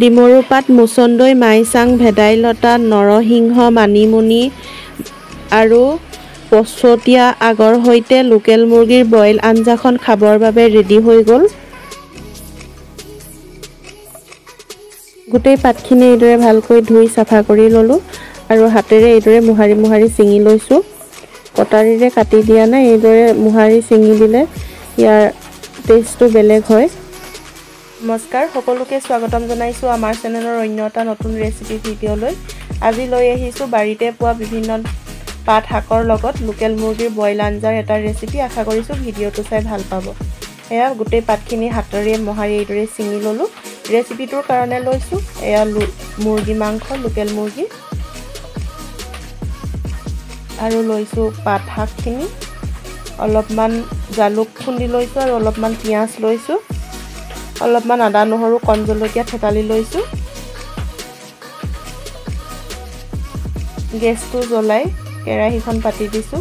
ডিমৰু পাত, মুচন্দৈ, মাইচাং, ভেদাইলতা, নৰসিংহ, মানিমুনি আৰু পচতীয়া আগৰ সৈতে লোকেল মুৰ্গীৰ বইল আঞ্জাখন খাবৰ বাবে ৰেডি হৈ গ'ল। গোটেই পাতখিনি এইদৰে ভালকৈ ধুই চাফা কৰি ল'লোঁ আৰু হাতেৰে এইদৰে মোহাৰি মোহাৰি ছিঙি লৈছোঁ। কটাৰীৰে কাটি দিয়া নাই, এইদৰে মোহাৰি ছিঙি দিলে ইয়াৰ টেষ্টটো বেলেগ হয়। নমস্কাৰ, সকলোকে স্বাগতম জনাইছোঁ আমাৰ চেনেলৰ অন্য এটা নতুন ৰেচিপি ভিডিঅ'লৈ। আজি লৈ আহিছোঁ বাৰীতে পোৱা বিভিন্ন পাত শাকৰ লগত লোকেল মুৰ্গীৰ বইল আঞ্জাৰ এটা ৰেচিপি। আশা কৰিছোঁ ভিডিঅ'টো চাই ভাল পাব। এয়া গোটেই পাতখিনি হাতেৰে মোহাৰি এইদৰে ছিঙি ল'লোঁ। ৰেচিপিটোৰ কাৰণে লৈছোঁ এয়া মুৰ্গী মাংস, লোকেল মুৰ্গী, আৰু লৈছোঁ পাত শাকখিনি, অলপমান জালুক খুন্দি লৈছোঁ আৰু অলপমান পিঁয়াজ লৈছোঁ, অলপমান আদা নহৰু কণ জলকীয়া থেতালি লৈছোঁ। গেছটো জ্বলাই কেৰাহীখন পাতি দিছোঁ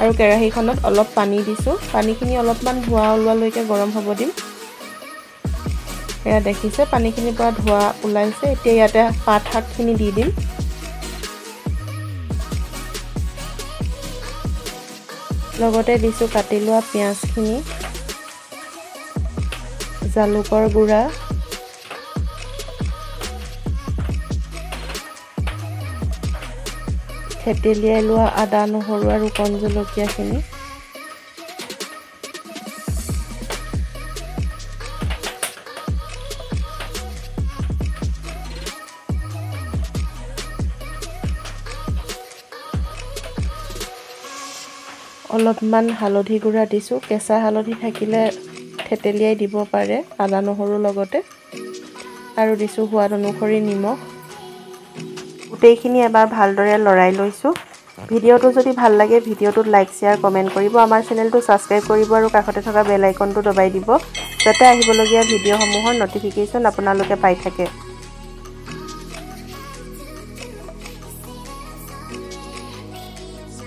আৰু কেৰাহীখনত অলপ পানী দিছোঁ। পানীখিনি অলপমান ধোঁৱা ওলোৱালৈকে গৰম হ'ব দিম। এয়া দেখিছে পানীখিনিৰ পৰা ধোঁৱা ওলাইছে। এতিয়া ইয়াতে পাত শাকখিনি দি দিম। লগতে দিছোঁ কাটি লোৱা পিঁয়াজখিনি, জালুকৰ গুড়া, থেতেলিয়াই লোৱা আদা নহৰু আৰু কণ জলকীয়াখিনি, অলপমান হালধি গুড়া দিছোঁ। কেঁচা হালধি থাকিলে থেতেলিয়াই দিব পাৰে আদা নহৰুৰ লগতে। আৰু দিছোঁ সোৱাদ অনুসৰি নিমখ। গোটেইখিনি এবাৰ ভালদৰে লৰাই লৈছোঁ। ভিডিঅ'টো যদি ভাল লাগে ভিডিঅ'টোত লাইক, শ্বেয়াৰ, কমেণ্ট কৰিব, আমাৰ চেনেলটো ছাবস্ক্ৰাইব কৰিব আৰু কাষতে থকা বেল আইকনটো দবাই দিব, যাতে আহিবলগীয়া ভিডিঅ'সমূহৰ ন'টিফিকেশ্যন আপোনালোকে পাই থাকে।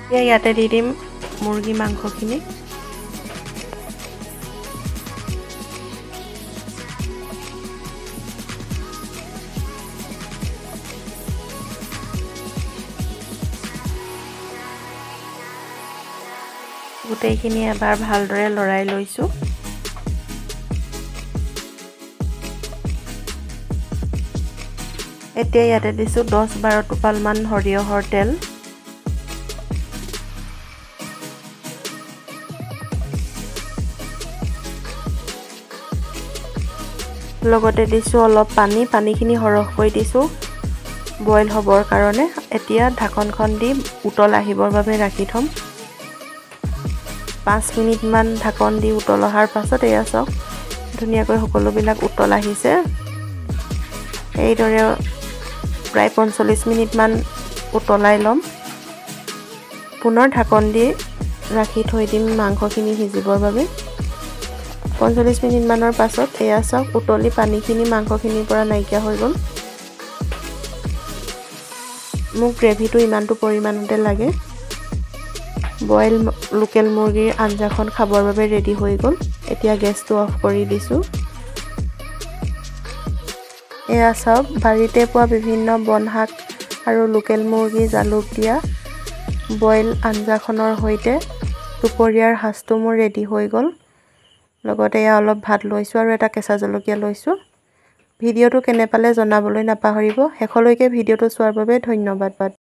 এতিয়া ইয়াতে দি দিম মুৰ্গী মাংসখিনি। গোটেইখিনি এবাৰ ভালদৰে লৰাই লৈছোঁ। এতিয়া ইয়াতে দিছোঁ 10-12 টোপালমান সৰিয়হৰ তেল। লগতে দিছোঁ অলপ পানী। পানীখিনি সৰহকৈ দিছোঁ বইল হ'বৰ কাৰণে। এতিয়া ঢাকনখন দি উতল আহিবৰ বাবে ৰাখি থ'ম। 5 মিনিটমান ঢাকন দি উতল অহাৰ পাছত এয়া চাওক ধুনীয়াকৈ সকলোবিলাক উতল আহিছে। এইদৰে প্ৰায় 45 মিনিটমান উতলাই ল'ম। পুনৰ ঢাকন দি ৰাখি থৈ দিম মাংসখিনি সিজিবৰ বাবে। 45 মিনিটমানৰ পাছত এয়া চাওক উতলি পানীখিনি মাংসখিনিৰ পৰা নাইকিয়া হৈ গ'ল। মোক গ্ৰেভিটো ইমানটো পৰিমাণতে লাগে। বইল লোকেল মুৰ্গীৰ আঞ্জাখন খাবৰ বাবে ৰেডি হৈ গ'ল। এতিয়া গেছটো অফ কৰি দিছোঁ। এয়া চাওক বাৰীতে পোৱা বিভিন্ন বনশাক আৰু লোকেল মুৰ্গী জালুক দিয়া বইল আঞ্জাখনৰ সৈতে দুপৰীয়াৰ সাজটো মোৰ ৰেডি হৈ গ'ল। লগতে এয়া অলপ ভাত লৈছোঁ আৰু এটা কেঁচা জলকীয়া লৈছোঁ। ভিডিঅ'টো কেনে পালে জনাবলৈ নাপাহৰিব। শেষলৈকে ভিডিঅ'টো চোৱাৰ বাবে ধন্যবাদ।